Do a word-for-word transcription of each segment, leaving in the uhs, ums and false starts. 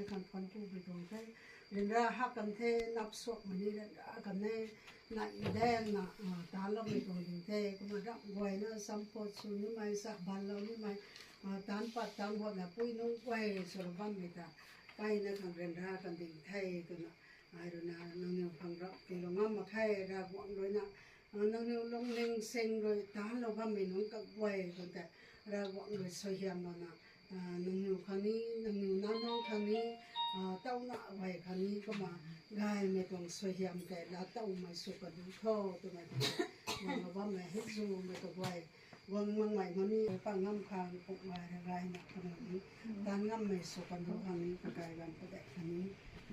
Kan phone tu bi tuang the. Ryanra hak kan the, nap suak mani ryanra kan ne, na i deng na, ah, tan lou mei tuang ding the. Kumna ram guay na sampot sw nimei, sa ban lou nimei, ah, tan pat tan huat na pui nunc guay sw lou bammei ta, kai na kan ryanra kan ding the twna, ai rui na nangniw phang rap pi lou ngam mak khe, Ravguangc rui na, ah, nangniw lungning sing rui tan lou bammei nunc kaguay kan tei, Ravguangc rui suaihiam lou na, ah, nangniw khang ni, nangniw nac nunc khang ni, ah, tauna guay khang ni, kumna gaymei tuang suaihiam tei laa towmei sw kan du tho, twmei tuang, guang lou bammei hei zumei kaguay, guang makmei nunc ni, pa ngam khang, pukmei ragayna, kaniw ni, tan ngammei sw kan du khang ni, kakai gan padeih khang ni,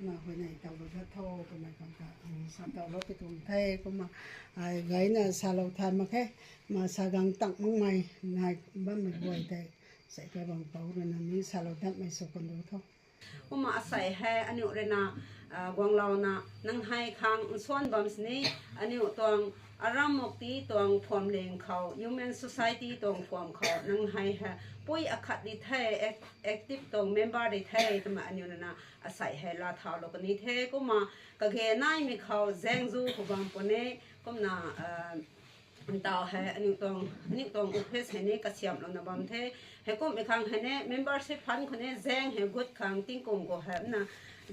na huayney taw lou dat tho, twmei khang ta, ah, sa taw lou pi tuang the, kumna, ai gayna salou thay mak khe, ma sa gang tang makmei, nai bammei guay tei, sei kai bang pou rui na ni salou datmei sw kan du tho. Kumna asei hei aniu rui na, ah, guanglouna, nang hei khang nsuan bam sini, aniu tuang Aram Mukti tuang phuamling khou, Women Society tuang phuam khou, nang hei hei, pui akhat di the, ac-, active tuang member di the, twmei aniu rui na, asei hei laa thaulou kan ni the, kumna, kage naimei khou, zaeng zu khou bam puni, kumna, ah, ntaw hei, aniu tuang, aniu tuang office hei ni kasiamhlouna bam the. Heikumhmei khang hei ni membership fund khou ni zaeng hei gut khang tingkum khou hei na,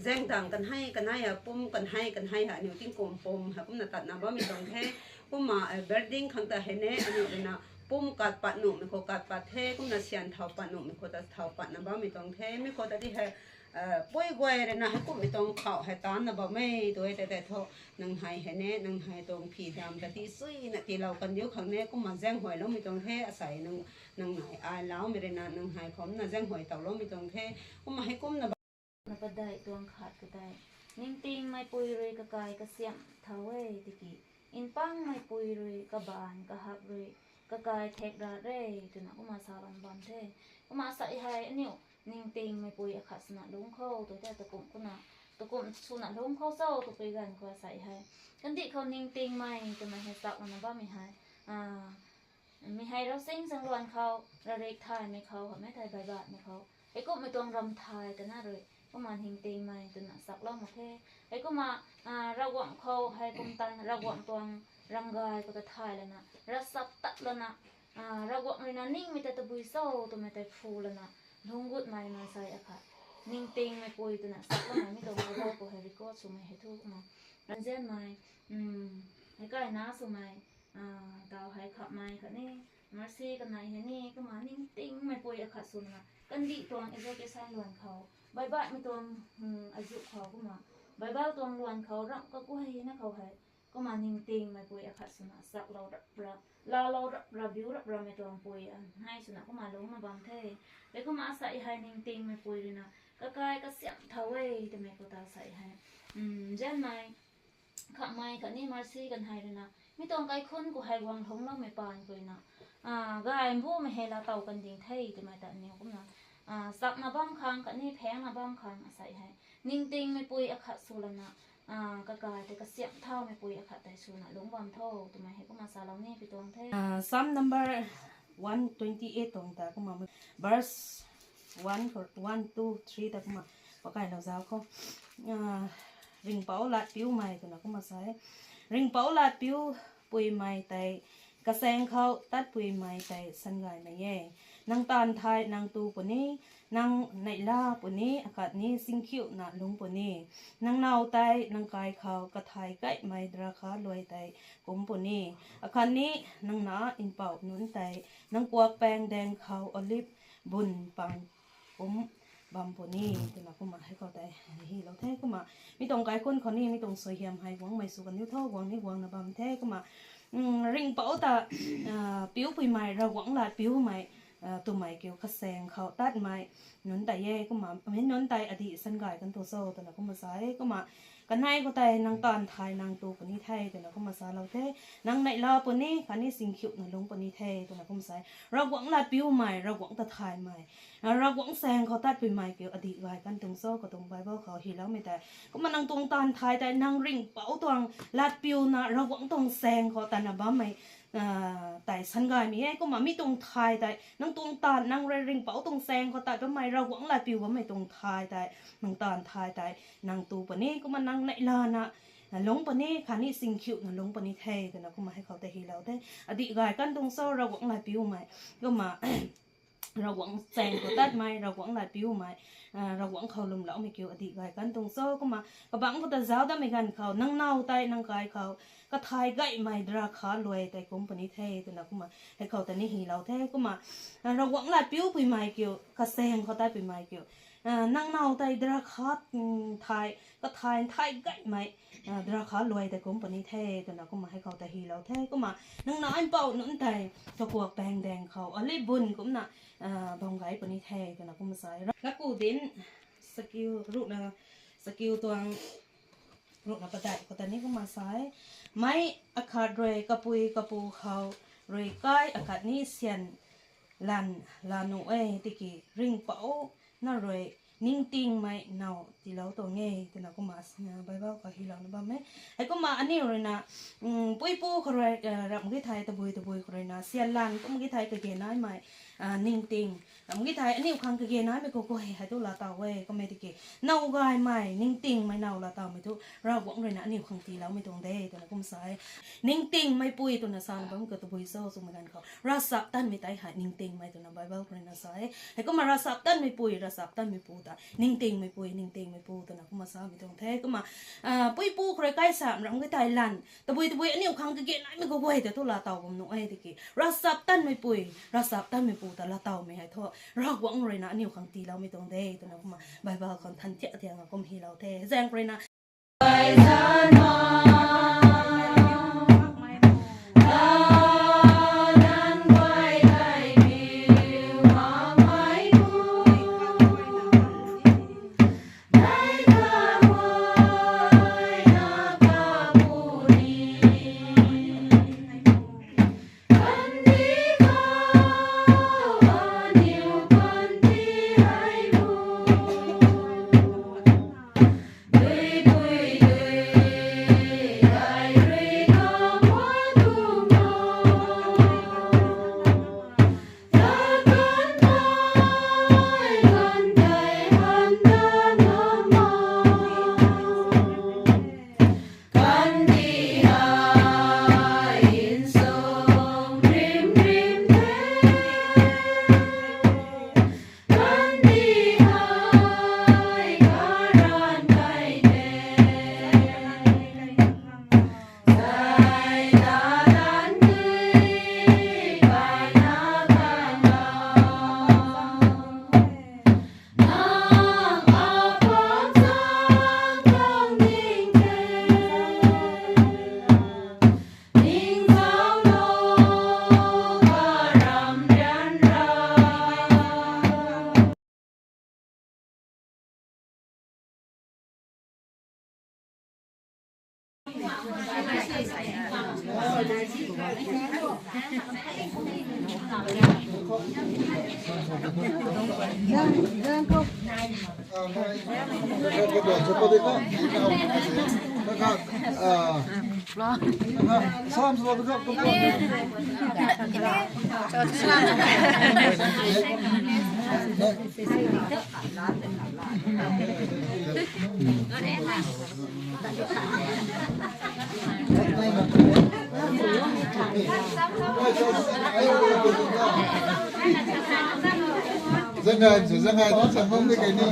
zaeng dang kan hei, kan hei hei, pum kan hei, kan hei hei, aniu tingkum pum hei kumna tatna bammei tuang the. Kumna, eh, building khang ta hei ni, aniu rui na pum kat pat nuhmei khou kat pat the, kumna syan thau pat nuhmei khou ta thau patna bammei tuang the. Mi khou ta di hei, ah, pui guay rui na heikumhmei tuang khou hei taanna bam e, tu e tei tei thu, nang hei hei ni, nang hei tuang phi dam ta ti suina tiilou kan diu khang ni, kumna zaenghuayloumei tuang the, asei nang, nang hei ai loumei rui na, nang hei khou na zaenghuay tawloumei tuang the, kumna heikumna Na padeih tuang khat khou tei, ningtingmeipui rui kakai kasiamh thau e tiki, npangmeipui rui kabaanv kahak rui kakai thek rat re, twna kumna salou bam the. Kumna asei hei aniu ningtingmeipui akhat swna lungc khou tu tei takum kumna, takum swna lungc khou cho twpui ganv khou asei hei, kandih khou ningtingmei twmei hei chaklouna bammei hei, ah, mi hei ravsing zangluan khou, rarik thaymei khou, hamhmei thei baibatmei khou, heikumhmei tuang ram thay kana rui, kumna ningtingmei twna chaklou mak khe. Heikumna, ah, Ravguangc khou hei kum tan, Ravguangc tuang ramgay khou ta thay lana, ravchap tat lana, ah, Ravguangc rui na ningmei ta tabui cho twmei tei phu lana, lungc gutmei maansei akhat, ningtingmeipui twna chakloumei mi tuang Bible khou hei record swmei hei thu kumna, ranzianmei, um, hei kaina swmei, ah, taw hei khamei khatni, Mercy kanei hei ni, kumna ningtingmeipui akhat swna, kandih tuang education luan khou, baibatmei tuang, hmm, azuh khou kumna, Bible tuang luan khou ramh kaguayna khou hei, kumna ningtingmeipui akhat swna, chaklou rap ra, laalou rap ra, biu rap ramei tuang pui, ah, hei swna kumna lungcna bam the. Heikumna asei hei ningtingmeipui rui na, kakai kasiamh thau e, twmei khou ta asei hei, hmm, nzianmei, khamei khatni Mercy kanei rui na, mi tuang kaikhunc khou hei guang lungcloumei paan khou na, ah, gay mbumei hei laa tow kan ding the twmei ta aniw kumna, ah, chakna bam khang khatni phaengna bam khang asei hei, ningtingmeipui akhat sw lana, ah, kakai tei kasiamh thaumeipui akhat tei swna lungc bam tho twmei hei kumna salou ni pi tuang the. Ah, Psalm number one twenty eight tuang ta kumna verse one, one, two, three ta kumna pakailou zauc khou. Ah, ringhpouc latpiumei twna kumna sa e. Ringhpouc latpiupuimei tei kasaeng khou tatpuimei tei sangaymei e. Nang taanv thay nang tu puni, nang neihla puni, akhatni singkhiuna lungc puni. Nang now tei nang kai khou kathai kaimei drakha luai tei kum puni, akhatni nang na mpouh nunc tei nang kuak paeng daeng khou olive bun pang kum bam puni, twna kumna hei khou tei hylou the. Kumna mi tuang kaikhunc khou ni mi tuang suaihiam hei guangmei sw kan diu tho, guang ni guangna bam the. Kumna, um, ringhpouc ta, ah, piupuimei, Ravguangc latpiumei, ah, twmei kiu kasaeng khou tatmei nunc tei e. Kumna mi nunc tei adih sangay kan tu cho twna kumna sa e. Kumna kanei khou tei nang taanv thay nang tu puni the twna kumna salou the. Nang neihla puni khatni singkhiuna lungc puni the twna kumna sa e. Ravguangc latpiumei, Ravguangc ta thaymei, Ravguangc saeng khou tatpuimei kiu adih gay kan tuang cho katuang Bible khou hyloumei tei. Kumna nang tuang taanv thay tei nang ringhpouc tuang latpiuna Ravguangc tuang saeng khou tatna bammei ah, tei san gaymei e. Kumna mi tuang thay tei, nang tuang taanv, nang rui ringhpouc tuang chaeng khou tat bammei, Ravguangc lat piu bammei tuang thay tei, nang taanv thay tei, nang tu puni, kumna nang neihlana, ah, lungc puni, khatni singkhiuna lungc puni the, twna kumna hei khou tei hylou the. Adih gay kan tuang cho, Ravguangc lat piumei. Kumna, Ravguangc chaeng khou tatmei, Ravguangc lat piumei, ah, Ravguangc khou lwmloumei kiu adih gay kan tuang cho. Kumna, kabangc khou ta zauc datmei ganv khou, nang now tei, nang kai khou, kathay gaymei drakha luai tei kum puni the, twna kumna hei khou ta ni hylou the. Kumna, ah, Ravguangc lat piu puimei kiu, kachaeng khou tat puimei kiu, ah, nang now tei drakha, mm, thay, kathay, thay gaymei, ah, drakha luai tei kum puni the, twna kumna hei khou ta hylou the. Kumna, nang nac mpouh nunc tei, kakuak paengdaeng khou, olive bun kumna, ah, bam gay puni the, twna kumna sa e. Laku dinc, sakiu, ruhna, sakiu tuang, ruhna padeih khou ta ni kumna sa e. Meic akhat rui kapui kapu khou rui kai akhat ni syan lan la nuh e, tiki ringhpouc na rui ningtingmei now tiilou tuang e, twna kumna, ah, Bible khou hylouna bam e. Heikumna aniu ruina, mm, puipu khou rui, ah, ramh ki thei, tabui tabui khou ruina syan lan kum ki thei kage naimei, ah, ningting ramh ki thei, aniu khang kage naimei khou guay hei thu laatow e, kummei tiki now gaymei, ningtingmei now laatowmei thu Ravguangc ruina aniu khang tiiloumei tuang de, twna kumna sa e. Ningtingmeipui twna sana bam khou tabui cho twmei ganv khou, ravchaptatmei tei hei ningtingmei twna Bible khou ruina sa e. Heikumna ravchaptatmeipui, ravchaptatmeipu ta ningtingmeipui, ningtingmeipu twna kumna samei tuang the. Kumna, ah, puipu khou rui kai sa ramh ki thei lan, tabui tabui aniu khang kage naimei khou guay tei thu laatow bam nuh e, tiki ravchaptatmeipui, ravchaptatmeipu ta laatowmei hei thu Ravguangc ruina aniu khang tiiloumei tuang de, twna kumna Bible khou than thiak thiakna kum hylou the. Zaeng khou ruina Zangai, zangai, tu chang bam de kai ni.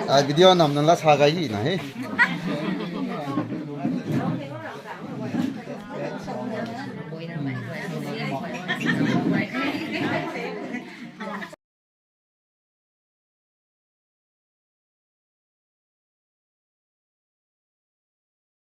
Ai video nam nang la sa gai hi na he.